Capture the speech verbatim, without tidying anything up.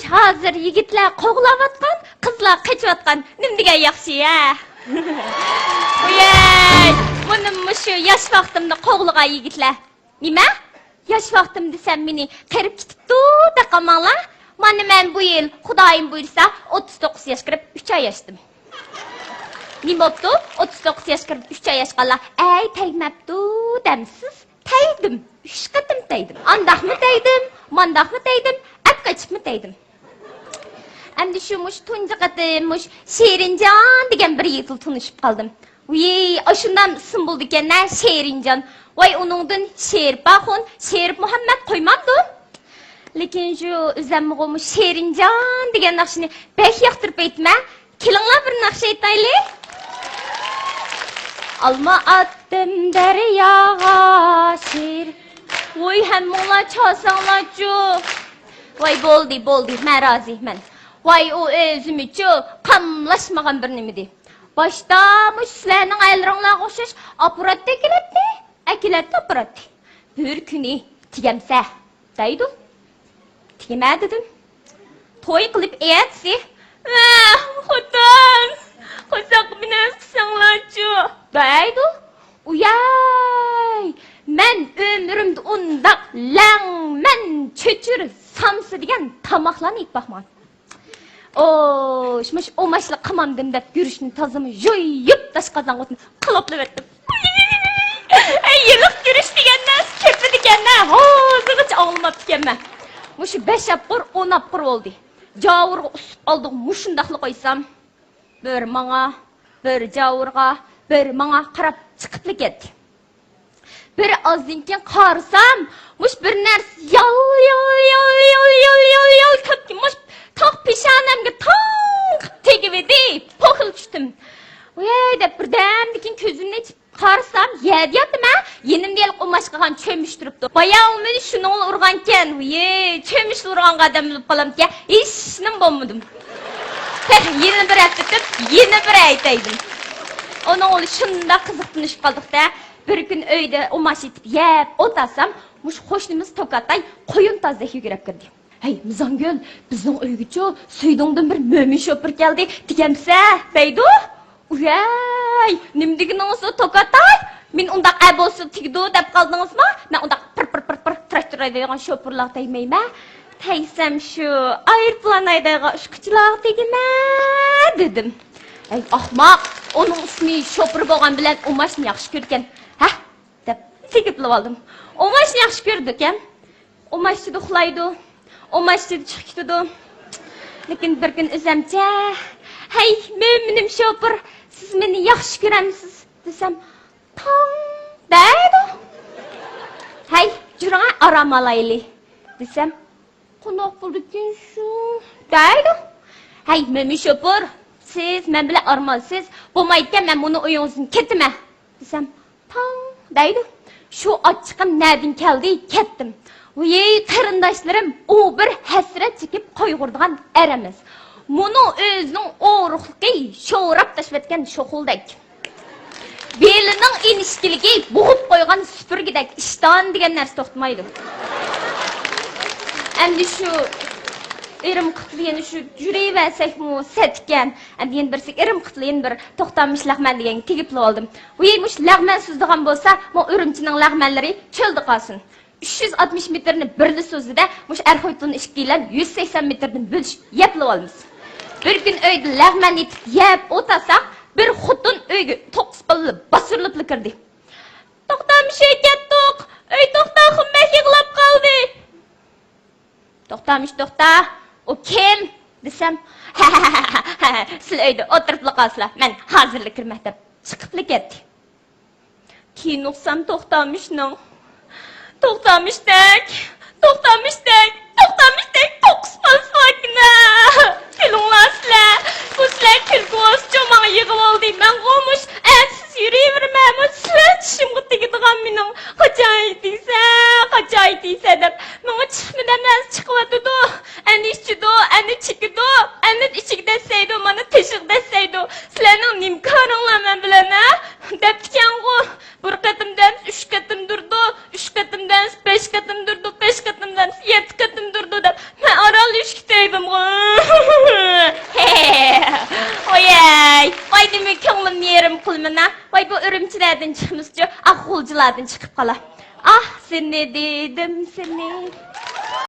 ھازىر يىگىتلەر قوغلاۋاتقان، قىزلار قېچىۋاتقان. نېمە دېگەن ياخشى، ھە؟ ۋىيەي، مۇنىمۇ مۇشۇ ياش ۋاقتىمدا قوغلىغان يىگىتلەر. نېمە؟ ياش ۋاقتىم دېسەم مېنى قېرىپ كېتىپتۇ دەپ قالماڭلار. مانا مەن بۇ يىل، خۇدايىم بۇيرۇسا، ئوتتۇز توققۇز ياش كىرىپ ئۈچ ئاي ئاشتىم. نېمە بوپتۇ؟ ئوتتۇز توققۇز ياش كىرىپ ئۈچ ئاي ئاشقانلار، ئەي تەگمەپتۇ دەمسىز؟ تەگدىم. ئۈچ قېتىم تەگدىم. ئانداقمۇ تەگدىم، مانداقمۇ تەگدىم، ئەپ قېچىپمۇ تەگدىم. ئەمدى شۇ مۇشۇ تۇنجى قېتىم مۇشۇ شېرىنجان دېگەن بىر يىگىت بىلەن تونۇشۇپ قالدىم. ۋىي، ئاشۇنداق ئىسىم بولىدىكەن-ھە، شېرىنجان. ۋاي، ئۇنىڭدىن شېرىپ ئاخۇن، شېرىپ مۇھەممەد قويمامدۇ؟ لېكىن شۇ ئۆزەممۇ مۇشۇ شېرىنجان دېگەن ناخشىنى بەك ياقتۇرۇپ ئېيتىمەن. كېلىڭلار، بىر ناخشا ئېيتايلى. ئالما ئاتتىم دەرياغا، شېرىپ. ۋوي، ھەممىڭلار چالساڭلارچۇ. ۋاي، بولدى، بولدى، مەن رازى، مەن. ۋاي، ئۇ ئۆزىمۇچۇ قاملاشمىغان بىر نېمىدى. باشتا مۇشۇ سىلەرنىڭ ئەرلىرىڭلارغا ئوخشاش ئاپىراتتى، ئەكېلەتتى، ئەكېلەتتى، ئاپىراتتى. بىر كۈنى تېگەمسە دەيدۇ. تېگىمە دېدىم. توي قىلىپ ئەتىسى، ۋە، خوتۇن، قورساققا بىنەس قىلساڭلارچۇ دەيدۇ. ئۇيەي، مەن ئۆمرۈمدە ئۇنداق لەڭمەن، چۆچۈرە، سامسا دېگەن تاماقلارنى يەپ باقمىغان. ئوش، مۇش ئۇماچلىق قىلمامدىم دەپ يۈرۈشنى تازىمۇ يۇيۇپ، داشقازان ئوتىنى قىلاپلىۋەتتىم. ئەي، يىللىق يۈرۈش دېگەن نەرسە كۆپىدىكەن-ھە، ھازىرغىچە ئاڭلىماپتىكەنمەن. مۇشۇ بەش ئاپقۇر، ئون ئاپقۇر بولدى. جاۋۇرغا ئۇسۇپ ئالدىغا مۇشۇنداقلا قويسام، بىر ماڭا، بىر جاۋۇرغا، بىر ماڭا قاراپ چىقىپلا كەتتى. بىر ئازدىن كېيىن قارىسام، مۇش بىر نەرسە يال، يال، يال كەتتى. مۇش تاق پېشانەمگە تاڭ قىپ تېگىۋىدى. پوكىلا چۈشتۈم. ۋەي دەپ بىردەمدىن كېيىن كۆزۈمنى ئېچىپ قارىسام، يەردە ياتىمەن. يېنىمدا ھېلىقى ئۇماچ قىلغان چۆمۈچ تۇرۇپتۇ. بايا ئۇ مېنى شۇنىڭلا ئۇرغانكەن. ۋىي، چۆمۈچلا ئۇرغانغا ئادەم بولۇپ قالامتى. ھېچنېمە بولمىدىم. تېخى يەنە بىر ھەپتە ئۆتۈپ، يەنە بىر ئەيتەيدىم. ئۇنىڭ بىلەن شۇنداق قىزىقتىنىشىپ قالدۇق-دە. بىر كۈن ئۆيدە ئۇماچ ئېتىپ يەپ ئولتۇرسام، مۇشۇ قوشنىمىز توكاتاي قويۇن تازىدەك يۈگۈرۈپ كىردى. ھەي، مىزانگۈل، بىزنىڭ ئۆيگىچۇ سۈيدۈڭدىن بىر مۆمىن شوپۇر كەلدى، تېگەمسە دەيدۇ. ئۇيەي، نېمە دېگىنىڭىز ئۇ، توكاتاي؟ مېنى ئۇنداق ئەبولسا تېگىدۇ دەپ قالدىڭىزمۇ؟ مەن ئۇنداق پىر، پىر، پىر، پىر تىراكتور ھەيدەيدىغان شوپۇرلارغا تەگمەيمەن. تەگسەم شۇ ئايروپىلان ھەيدەيدىغان ئۇچقۇچىلارغا تېگىمەن دېدىم. ئەي ئاخماق، ئۇنىڭ ئىسمى شوپۇر بولغان بىلەن ئۇماچنى ياخشى كۆرىدىكەن. ھە؟ دەپ تېگىپلا ئالدىم. ئۇماچنى ياخشى كۆرىدىكەن. ئۇماچ ئىچىدە ئۇخلايدۇ. ئۇماچ ئىچىدە چىقىپ كېتىدۇ. لېكىن بىر كۈن ئۆزەمچە، ھەي، مۆمىنىم شوپۇر، سىز مېنى ياخشى كۆرەمسىز؟ دېسەم، تاڭ دەيدۇ. ھەي، جۈرۈڭە ئارام ئالايلى، دېسەم، قانداق بولىدىكىن شۇ؟ دەيدۇ. ھەي، مۆمىن شوپۇر، سىز مەن بىلەن ئارام ئالىسىز، بولمايدىكەن، مەن مۇنۇ ئۆيىڭىزدىن كېتىمەن، دېسەم، تاڭ دەيدۇ. شۇ ئاچچىقىم نەدىن كەلدى، كەتتىم. ۋىي، قېرىنداشلىرىم، ئۇ بىر ھەسرەت چېكىپ قايغۇرىدىغان ئەر ئەمەس. مۇنۇ ئۆزىنىڭ ئورۇقلۇقى شوراپ تاشلىۋەتكەن شوخلىدەك. بېلىنىڭ ئىنىشكىلىكى بوغۇپ قويغان سۈپۈرگىدەك ئىشتان دېگەن نەرسە توختىمايدۇ. ئەمدى شۇ ئېرىم قىپلا يەنە شۇ يۈرۈۋەرسەكمۇ سەت ئىكەن. ئەمدى يەنە بىرسى ئېرىم قىپلا يەنە بىر توختامىش لەغمەن دېگەنگە تېگىپلا ئالدىم. ۋىي، مۇشۇ لەغمەن سۈزىدىغان بولسا، مانا ئۈرۈمچىنىڭ لەغمەنلىرى چۆلدە قالسۇن. ئۈچ يۈز ئاتمىش مېتىرنى بىرلا سوزدى-دە، مۇشۇ ئەر خوتۇن ئىككىيلەن يۈز سەكسەن مېتىردىن بۆلۈشۈپ يەپلا ئالىمىز. بىر كۈن ئۆيدە لەغمەن ئېتىپ يەپ ئولتۇرساق، بىر خوتۇن ئۆيگە توققۇز قوللا باسۇرۇلۇپلا كىردى. توختامىش ئۆي كەتتۇق، ئۆي توختاخۇن بەك يىغلاپ قالدى. توختامىش توختا، ئۇ كىم؟ دېسەم، سىلە ئۆيدە ئولتۇرۇپلا قالسىلا، مەن ھازىرلا كىرىمەن دەپ چىقىپلا كەتتى. كېيىن ئۇقسام توختامىشنىڭ، توختامىشتەك، توختامىشتەك، توختامىشتەك توققۇز بالىسى باركەن-ھە. كۈلۈڭلار سىلەر، بۇ سىلەر كۈلكە بولسىچۇ ماڭا يىغا بولدى، مەنغۇ مۇش ئەنسىز يۈرۈۋېرىمەن، مۇش سىلەر چىشىمغا تېگىدىغان مېنىڭ. قاچاي دېسە، قاچاي دېسە دەپ ماڭا چىقما دەپ نەرسە چىقىۋاتىدۇ. ئەنە ئىچىدۇ، ئەنە چېكىدۇ، ئەنە ئىچىگە دەسسەيدۇ، مانا تېشىغا دەسسەيدۇ. سىلەرنىڭ نېمە كارىڭلار مەن بىلەن، ھە؟ دەپتىكەنغۇ. بىر قېتىم دەمسە ئۈچ قېتىم تۇرىدۇ، ئۈچ قېتىم دەمسە بەش قېتىم تۇرىدۇ، بەش قېتىم دەمسە يەتتە قېتىم قىلمىنا. ۋاي، بۇ ئۈرۈمچىلەردىن چىقمىسىچۇ، ئاھ، غۇلجىلاردىن چىقىپ قالا. ئاھ، سېنى دېدىم، سېنى.